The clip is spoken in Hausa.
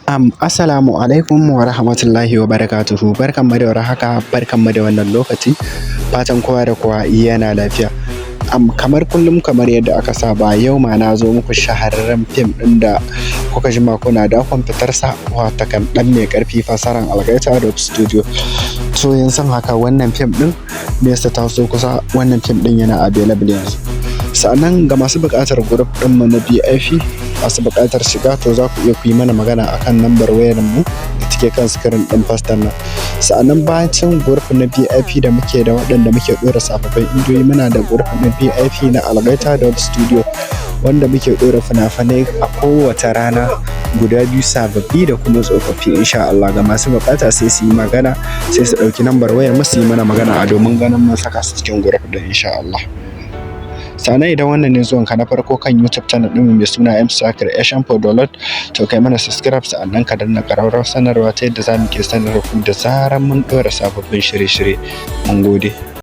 Assalamu alaikum wa rahmatullahi wa barakatuhu. Barkanmu da warhaka, barkanmu da wannan lokaci. Fatan kowa da kowa yana lafiya. Kamar kullum, kamar yadda aka saba, yau ma na zo muku shahararren fim ɗin da kuka jima kuna dakon fitarsa, watakan Ɗan Mai Ƙarfi, fasaran Algaita Dub Studio. So yanzu haka wannan fim ɗin nesa ta so kusa, wannan fim ɗin yana available yanzu. Sa'annan ga masu buƙatar group ɗinmu na VIP, masu buƙatar shiga, to za ku iya ku yi mana magana akan lambar wayar mu da take kan screen ɗin fastar nan. Sa'annan bacin group na VIP da muke da waɗanda muke ɗora sababbin indiyoyi, muna da group na VIP na Algaita Dub Studio, wanda muke ɗora fina-finai a kowace rana guda biyu, sababbi da kuma tsofaffi, insha Allah. Ga masu buƙata sai su yi magana, sai su ɗauki lambar wayar mu su yi mana magana a domin ganin mun saka su cikin group ɗin, insha Allah. Sannan idan wannan ne zuwanka na farko kan YouTube channel ɗinmu mai suna M Star Creation for Download, to kai mana subscribe, sa'annan ka danna ƙararrawar sanarwa ta yadda za mu ke sanar da ku da zarar mun ɗora sababbin shirye-shirye. Mun gode.